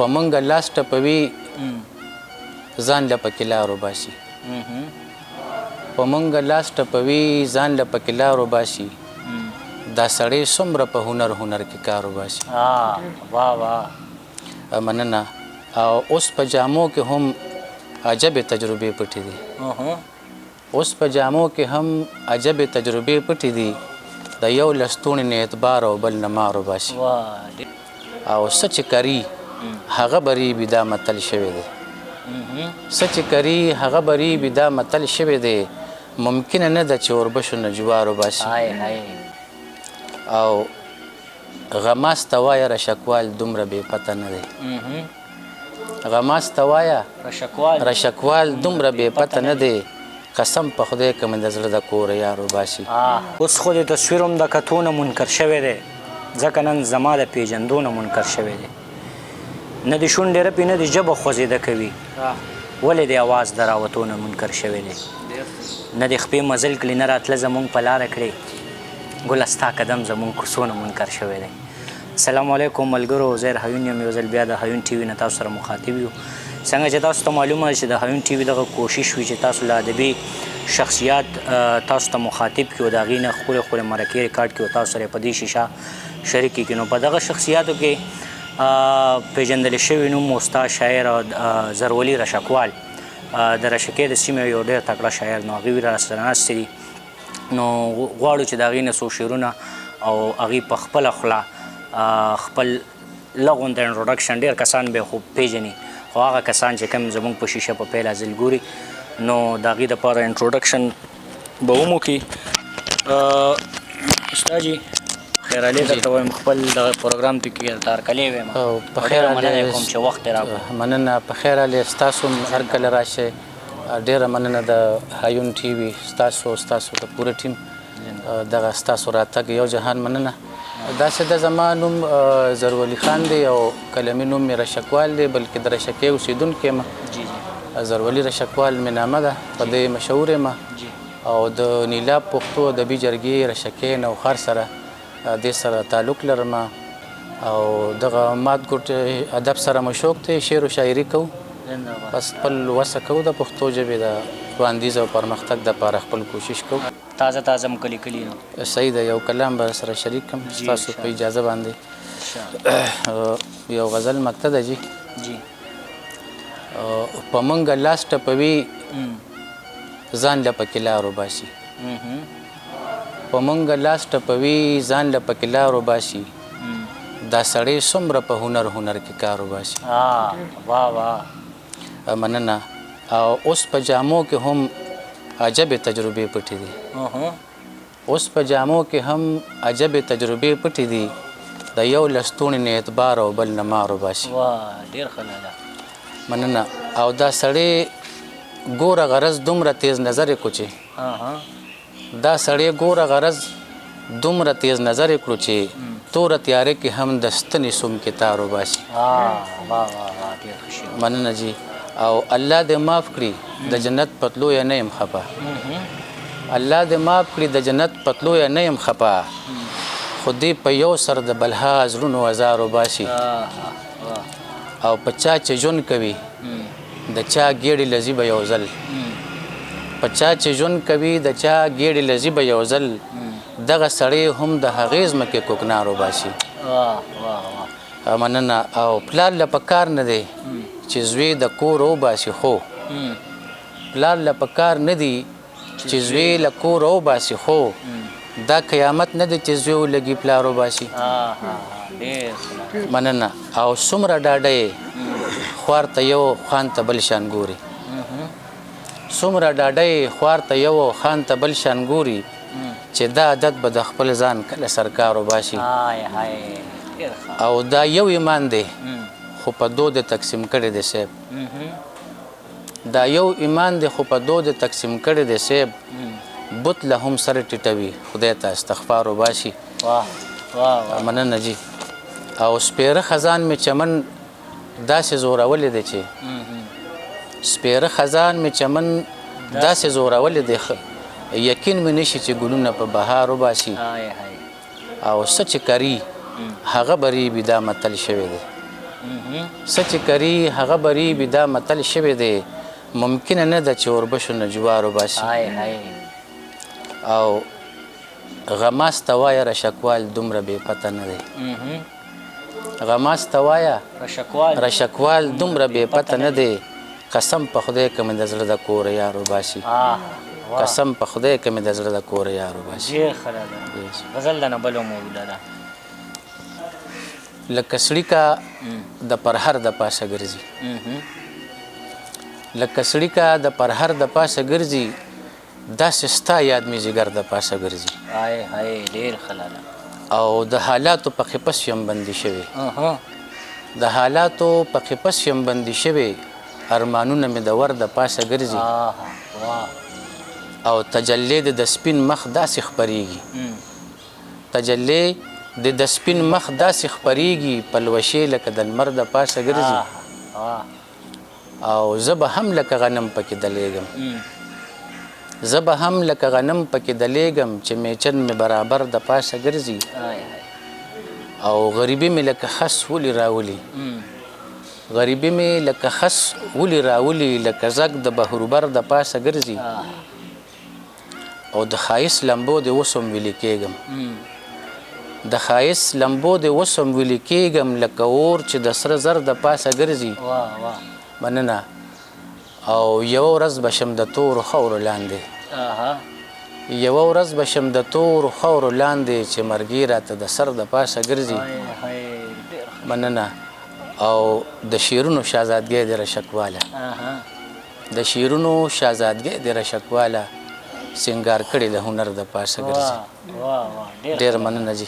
په مونږ لاس ټپوي، ځان له پکې لار وباسي. په مونږ لاس ټپوي، ځان له پکې لار وباسي. دا سړی څومره په هنر هنر کې کار وباسي. واه واه. مننه. او اوس په جامو کې هم عجبې تجربې پټې دي. اوس په جامو کې هم عجبې تجربې پټې دي، د یو لستوڼي نه اعتبار او بل نه مار وباسي. او څه چې کري هغه به ریبي، دا متل شوی دی. څه چې کري هغه به ریبي، دا متل شوی دی. ممکنه نه ده چې اوربشو نه جوار وباسي. او غماز ته وایه رشکوال دومره بې پته نه دی. غماز ته وایه رشکوال دومره بې پته نه دی، قسم په خدای که مې د زړه د کوره یار وباسي. اوس خو د تصویر هم د کتو نه منکر شوی دی، ځکه نن زما د پیژندو نه منکر شوی دی. نه د شونډې رپي نه د ژبه خوځېده کوي، ولې د اواز د راوتو نه منکر شوی دی. نه د خپې مزل کړي نه راتله زمونږ په لاره کړې، ګله ستا قدم زمونږ کوڅو نه منکر شوی دی. السلام علیکم ملګرو، زیر هیون یم. یو ځل بیا د هیون ټي وي نه تاسو سره مخاطب یو. څنګه چې تاسو ته معلومه ده چې د هیون ټي وي دغه کوشش وي چې تاسو له ادبي شخصیات تاسو ته مخاطب کړي او د هغې نه ښکلې ښکلې مرکې ریکارډ کړي او تاسو سره په دې شیشه شریکې کړي. نو په دغه شخصیاتو کې پیژندل شوی نوم استاد شاعر زرولي رشکوال د رشکې د سیمې یو ډېر تکړه شاعر، نو هغوی راسره ناستې دي. نو غواړو چې د هغې نه څو شعرونه او هغې په خپله خوله خپل لغونته انټروډکشن، ډېر کسان به خو پیژني، خو هغه کسان چې کوم زمونږ په شیشه په پیل ځل ګوري، نو د هغې دپاره انټروډکشن به هم وکړي. استاد جي خیر علي درته وایم، خپل دغه پروګرام ته کې درته هرکلی وایم. په خیر مننه کوم چې وخت یې راکړو. مننه، په خیر علي، ستاسو هم هر کله راشئ. ډېره مننه د هیون ټي وي، ستاسو د پوره ټیم دغه ستاسو راتګ یو جهان مننه. داسې د زما نوم زرولي خان دی او قلمي نوم مې رشکوال دی، بلکې د رشکې اوسېدونکی یم. زرولي رشکوال مې نامه ده، په دې مشهور یم. او د نیلاب پښتو ادبي جرګې رشکې نوښار سره دې سره تعلق لرم او دغه مات ګوټ ادب سره مو شوق دی، شعر و شاعري کوو، بس خپل وسه کوو د پښتو ژبې د وړاندیز او پرمختګ دپاره خپل کوشش کوو. تازه تازه مو کلي کلي نو. صحیح ده، یو کلام به سره شریک کړم ستاسو په اجازه باندې. یو غزل مکته ده جی. په مونږ لاس ټپوي، ځان له پکې لار وباسي. په مونږ لاس ټپوي، ځان له پکې لار وباسي. دا سړی څومره په هنر هنر کې کار وباسي. واه واه. مننه. او اوس په جامو کې هم عجبې تجربې پټې دي. اوس په جامو کې هم عجبې تجربې پټې دي، د یو لستوڼي نه اعتبار او بل نه مار وباسي. واه ډېر ښه لالا. مننه. او دا سړی ګوره غرض دومره تیز نظر یې کړو چې دا سړی ګوره غرض دومره تیز نظر یې کړو چې توره تیاره کې هم د ستنې سوم کې تار وباسي. مننه جی. او الله دې معاف کړي د جنت په تلو یې نه یم خفه. الله دې معاف کړي د جنت په تلو یې نه یم خفه، خو دې په یو سر د بلها زړونو ازار وباسي. او په چا چې ژوند کوي د چا ګېډې لذي به یو ځل، په چا چې ژوند کوي د چا ګېډې لذي به یو ځل، دغه سړی هم د هغې ځمکې کوکنار وباسي. مننه. او پلار له پکار نه دی چې زوی د کور وباسي، خو پلار له پکار نه دی چې زوی له کور وباسي، خو دا قیامت نه دی چې زوی ولګي پلار وباسي. مننه. او څومره ډاډه یې خوار ته یو خان ته بل شان ګوري. څومره ډاډه یې خوار ته یو خان ته بل شان ګوري، چې دا عادت به د خپل ځان کله سرکار وباسي. او دا یو ایمان دی خو په دو د تقسیم کړی دی صاحب. دا یو ایمان دی خو په دو د تقسیم کړی دی صاحب، بت له هم سر ټیټوي خدای ته استغفار وباسي. مننه جی. او سپېره خزان مې چمن داسې زورولې دی چې سپېره خزان مې چمن داسې زورولې دی، یقین مې نشي چې ګلونه په بهار وباسي. او څه چې کري هغه به ریبي، دا متل شوی دی. څه چې کري هغه به ریبي، دا متل شوی دی، ممکنه نه ده چې اوربشو نه جوار وباسي. او غماز ته وایه رشکوال دومره بې پته نه دی. غماز ته وایه رشکوال دومره بې پته نه دی، قسم په خدای که مې د زړه د کوره یار وباسي. قسم په خدای که مې د زړه د کوره یار وباسي. ډېر ښه ده غزل د نه بل هم وویله ده. لکه سړیکه د پرهر د پاسه ګرځي، لکه سړیکه د پرهر د پاسه ګرځي، داسې ستا یاد مې ځیګر د پاسه ګرځي. های های ډېر ښه لالا. او د حالاتو په قفس یم بندي شوی، د حالاتو په قفس یم بندي شوی، ارمانونه مې د ور د پاسه ګرځي. او تجلی د سپین مخ داسې خپرېږي، تجلی د سپین مخ داسې خپرېږي، پلوشې لکه د لمر د پاسه ګرځي. او زه به هم لکه غنم پکې دلېږم، زه به هم لکه غنم پکې دلېږم، چې میچن مې برابر د پاسه ګرځي. او غریبي مې لکه خس ولي راولي، غریبي مې لکه خس ولي راولي، لکه زګ د بهروبر د پاسه ګرځي. او د ښایست لمبو دې اوس هم ویلي کېږم، د ښایست لمبو دې اوس هم ویلي کېږم، لکه اور چې د سره زر د پاسه ګرځي. مننه. او یوه ورځ به شم د تورو خاورو لاندې، یوه ورځ به شم د تورو خاورو لاندې، چې مرګي راته د سر د پاسه ګرځي. مننه. او د شعرونو شهزادګۍ دې رشکواله، د شعرونو شهزادګۍ دې رشکواله، سینګار کړې د هنر د پاسه ګرځي. ډېر مننه جی.